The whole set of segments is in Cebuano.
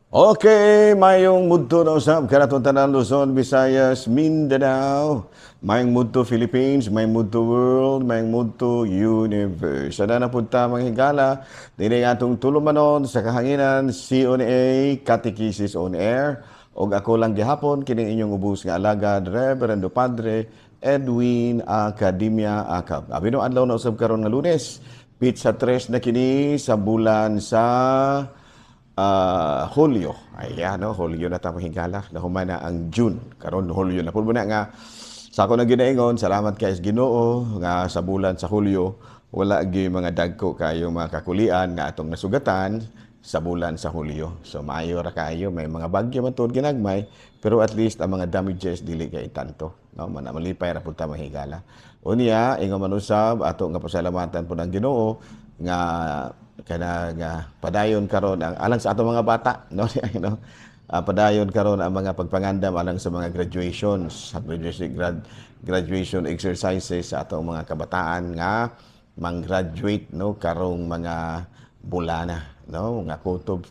Okay, mayong mudto na usab kanatong tanan, Luzon, Visayas, Mindanao, mayong mudto Philippines, mayong mudto world, mayong mudto universe. Sana na punta mga higala, dili atong tulumanon sa kahanginan, CONA, Catechesis on Air, og ako lang gihapon kining inyong ubos nga alagad, Reverendo Padre Edwin Academia Acab. Abi no adlaw na usab karon nga Lunes, petsa 3 na kini sa bulan sa Hulyo. Ayan, no? Hulyo na ta, mga higala. Nahuman na ang June. Karon Hulyo na. Pulbo na nga sa ako na ginaingon, salamat kay Ginoo nga sa bulan sa Hulyo wala gyud mga dagko kayo mga kakulian nga atong nasugatan sa bulan sa Hulyo. So maayo ra kayo, may mga bagyo man tuod ginagmay, pero at least ang mga damages dili kay tanto. No, mana malipay ra pud ta, mga higala. Unya, ingon man usab ato nga pasalamatan po ng Ginoo nga kana nga padayon karon ang alang sa atong mga bata, no, no, padayon karon ang mga pagpangandam alang sa mga graduations, sa graduation exercises sa atong mga kabataan nga mang-graduate, no, karong mga bulana, no, nga kutob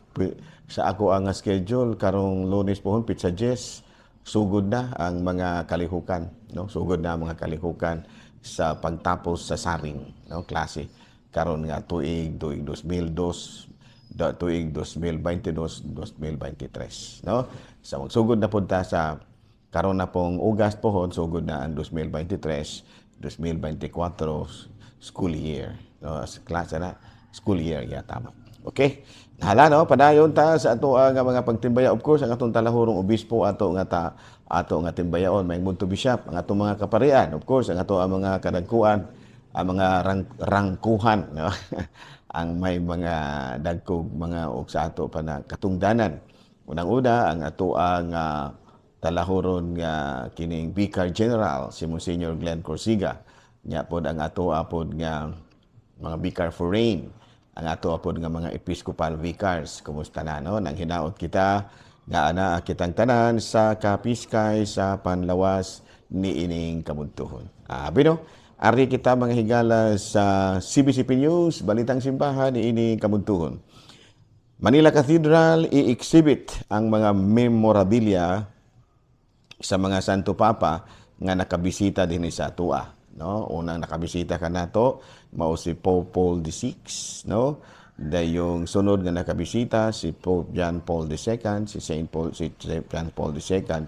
sa ako ang schedule karong Lunes pohon, petsa 10, sugod na ang mga kalihukan, no, sugod na ang mga kalihukan sa pagtapos sa saring, no, klase karon nga tuig tuig 2002 da, tuig 2022 2023, no. Sa magsugod na pud ta sa karon na pong August pohon, sugod na ang 2023 2024 school year, no, sa klase na school year ya, tama. Okay, hala, no, padayon ta sa ato nga mga pagtimbaya. Of course, ang atong talahurong obispo ato nga ta ato nga timbayaon, may Munto Bishop, ang atong mga kaparian, of course ang ato ang mga kadagkuan, ang mga rangkuhan, no, ang may mga dagkog mga og sa ato pa na katungdanan. Unang-una, ang ato ang talahuron nga kining Vicar General, si Monsignor Glenn Corsiga. Nya pod ang ato apod nga mga Vicar Foreign, ang ato apod nga mga Episcopal Vicars. Kumusta na, no? Nang hinaot kita nga ana kitang tanan sa kapiskay sa panlawas ni ining kabuntuhon. Bino, ari kita, mga higala, sa CBCP News, Balitang Simbahan ni ining kabuntuhon. Manila Cathedral i-exhibit ang mga memorabilia sa mga Santo Papa nga nakabisita dinhi sa atua, no? Unang nakabisita kanato mao si Pope Paul VI, no? Dayong sunod nga nakabisita si Pope John Paul II, si Saint Paul, si John Paul II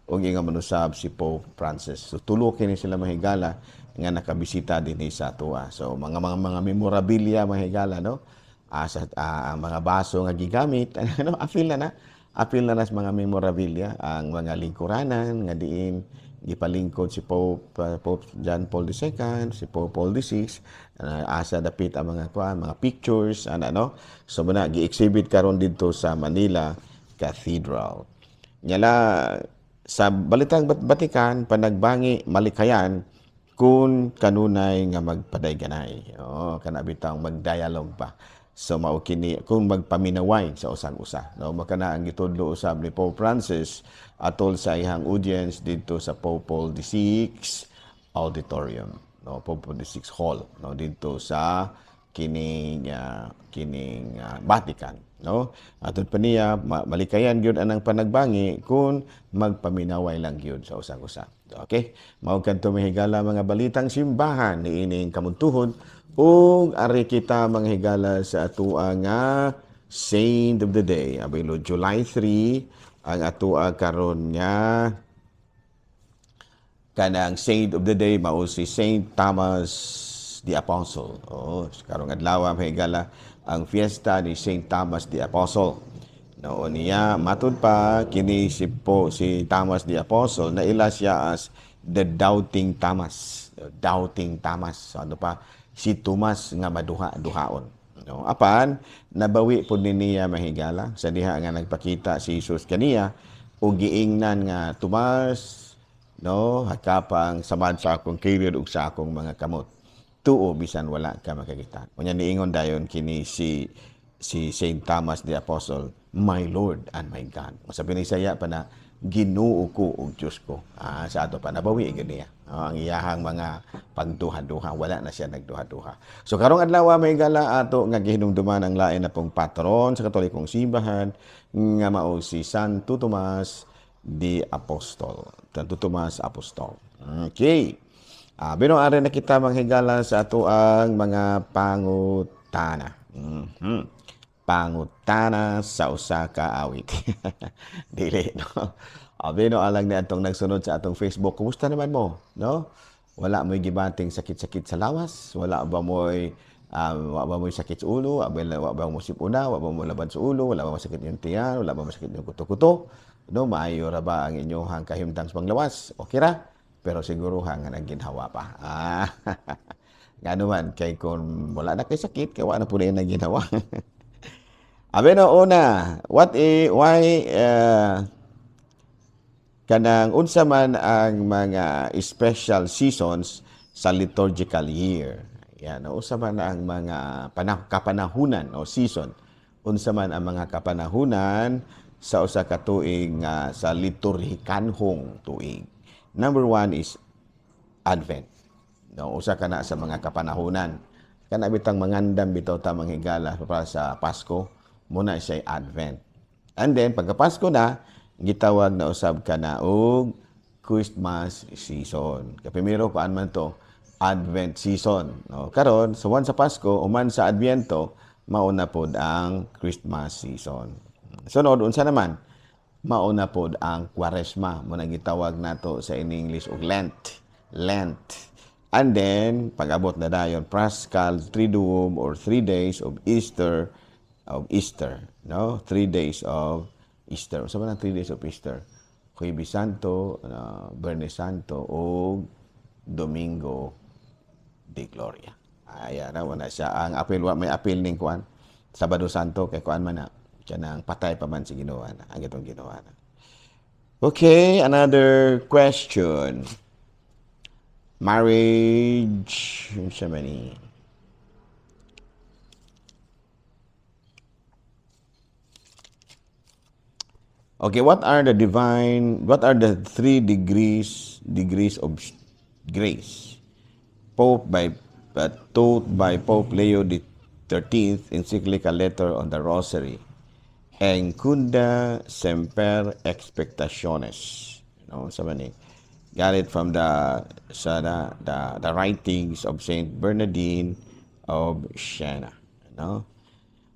ug ingon man usab si Pope Francis. So tulo kini sila, mahigala, nga nakabisita dinhi sa atua. So mga memorabilia, mga higala, no? Sa ang mga baso nga gigamit, ano, apil na na. Apil na na sa mga memorabilia ang mga lingkuranan nga diin gipalingkod si Pope John Paul II, si Pope Paul VI, asa dapit ang mga kuan, mga pictures, ana, no. So muna gi-exhibit karon didto sa Manila Cathedral. Nyala sa Balitang Vatican, panagbangi malikayan kung kanunay nga magpadayganay. Oh, kana bitang mag-dialogue pa. So mao kini kung magpaminaway sa usag-usa. No, makana ang gitudlo usab ni Pope Francis atol sa iyang audience didto sa Pope Paul VI Auditorium, no, Pope Paul VI Hall, no, didto sa kining Vatican, no. Atod pa niya, malikayan gyud anang panagbangi kung magpaminaway lang gyud sa usag-usa. Okay, mao kadto, mga higala, mga balitang simbahan niining kamuntuhon ug ari kita, mga higala, sa atoa nga Saint of the Day. Abilo July 3 ang atoa karon nga kanang Saint of the Day mao si Saint Thomas the Apostle. Oh, karong adlaw, mga higala, ang fiesta ni Saint Thomas the Apostle. No, niya matud pa kini si Thomas the Apostle na ila siya as the Doubting Thomas. The Doubting Thomas. So, ano pa si Tomas nga maduha-duhaon. No, apan nabawi pud ni niya, mahigala, sa diha nga nagpakita si Jesus kaniya ug giingnan nga, "Tomas, no, hakapang samad sa akong kilid ug sa akong mga kamot. Tuo bisan wala ka makakita." Unya niingon dayon kini si si Saint Thomas the Apostle, "My Lord and my God." Sa Binisaya pa na, "Ginoo ko ug Diyos ko." Sa ato pa nabawi gyud niya. Oh, ang iyahang mga pagduha-duha, wala na siya nagduha-duha. So karong adlaw, mga higala, ato nga gihinumduman ang lain na pong patron sa Katolikong Simbahan nga mao si Santo Tomas the Apostol. Santo Tomas Apostol. Okay. Bino ari na kita, mga higala, sa ato ang mga pangutana. Pangutana sa usa ka awit. Dili, no? Bino alang ni atong nagsunod sa atong Facebook. Kumusta naman mo, no? Wala mo'y gibating sakit-sakit sa lawas? Wala ba mo'y sakit sa ulo? Wa ba mo sipuna? Wa ba mo labad sa ulo? Wala ba masakit yung tiyan? Wala ba masakit yung kuto-kuto? No, maayo ra ba ang inyong kahimtang sa panglawas? Okay ra? Pero siguro nga nagginhawa pa. Ngano man, kay kung wala na kay sakit, kay wala na po na nagginhawa. Abe no, una, what i why kanang unsa man ang mga special seasons sa liturgical year? Yan, unsa man ang mga kapanahunan o season? Unsa man ang mga kapanahunan sa usa ka tuig nga sa liturhikanhong tuig? Number one is Advent. No, usa ka na sa mga kapanahunan. Kana bitang mangandam bitaw ta, mga higala, para sa Pasko, muna siya Advent. And then pagka Pasko na, gitawag na usab ka na og Christmas season. Kaprimero kuan man to, Advent season. No, karon sa sa Pasko, uman sa Adviento, mauna pod ang Christmas season. Sunod, unsa naman? Mauna pod ang Kwaresma, mo na gitawag nato sa in English og Lent. Lent. And then, pag-abot na dayon, Paschal Triduum or 3 days of Easter, no? 3 days of Easter. Unsa man ang 3 days of Easter? Huwebes Santo, Biyernes Santo, o Domingo de Gloria. Ayan na, wala siya. Ang apil, wa may apil ning kuan. Sabado Santo, kay kuan man na. Kanang patay pa man si Ginoo na. Ang itong Ginoo na. Okay, another question. Marriage, unsa man ni? Okay, what are the three degrees of grace? Pope by taught by Pope Leo the 13th encyclical letter on the Rosary. Encunda semper expectationes. Sa man ni? Got it from the sa the writings of Saint Bernardine of Siena. No?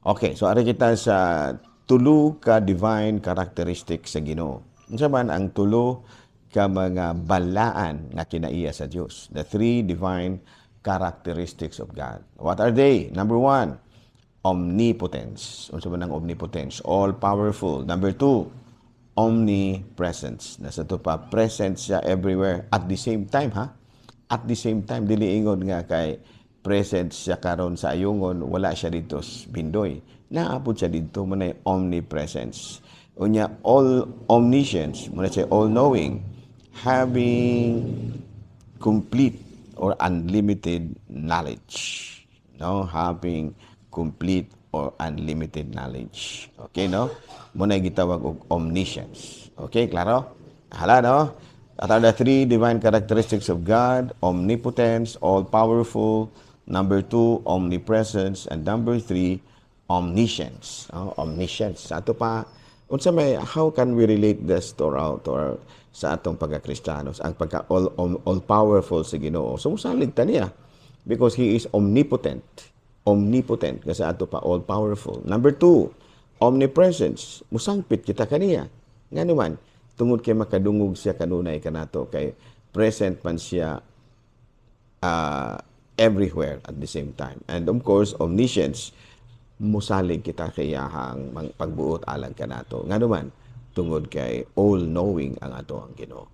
Okay, so ari kita sa tulo ka divine characteristics sa Ginoo. Unsa man ang tulo ka mga balaan nga kinaiya sa Dios? The three divine characteristics of God. What are they? Number one, omnipotence. Unsa man ang omnipotence? All powerful. Number two, omnipresence. Nasa to pa, present siya everywhere at the same time, ha? At the same time, dili ingon nga kay present siya karon sa Ayungon, wala siya dito sa Bindoy. Naapod siya dito mo na omnipresence. Unya, all omniscience, mo na siya all-knowing, having complete or unlimited knowledge. No? Having complete or unlimited knowledge. Okay, no? Mo na gitawag og omniscience. Okay, klaro? Hala, no? What are the three divine characteristics of God? Omnipotence, all-powerful. Number two, omnipresence. And number three, omniscience. Oh, omniscience. Sa ato pa, unsa may, how can we relate this to our sa atong pagka-Kristiyanos, ang pagka all powerful sa Ginoo? So musalig ta niya because he is omnipotent. Omnipotent kasi ato pa, all powerful. Number two, omnipresence. Musangpit kita kaniya. Ngano man, tungod kay makadungog siya kanunay kanato kay present man siya everywhere at the same time. And of course, omniscience, musalig kita kay iyahang pagbuot alang kanato. Ngano man, tungod kay all-knowing ang ato ang Ginoo.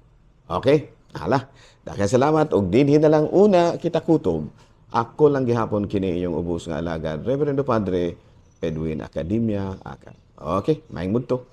Okay? Hala. Daghang salamat og dinhi na lang una kita kutob. Ako lang gihapon kini inyong ubos nga alagad, Reverendo Padre Edwin Academia Akan. Okay, maayong budto.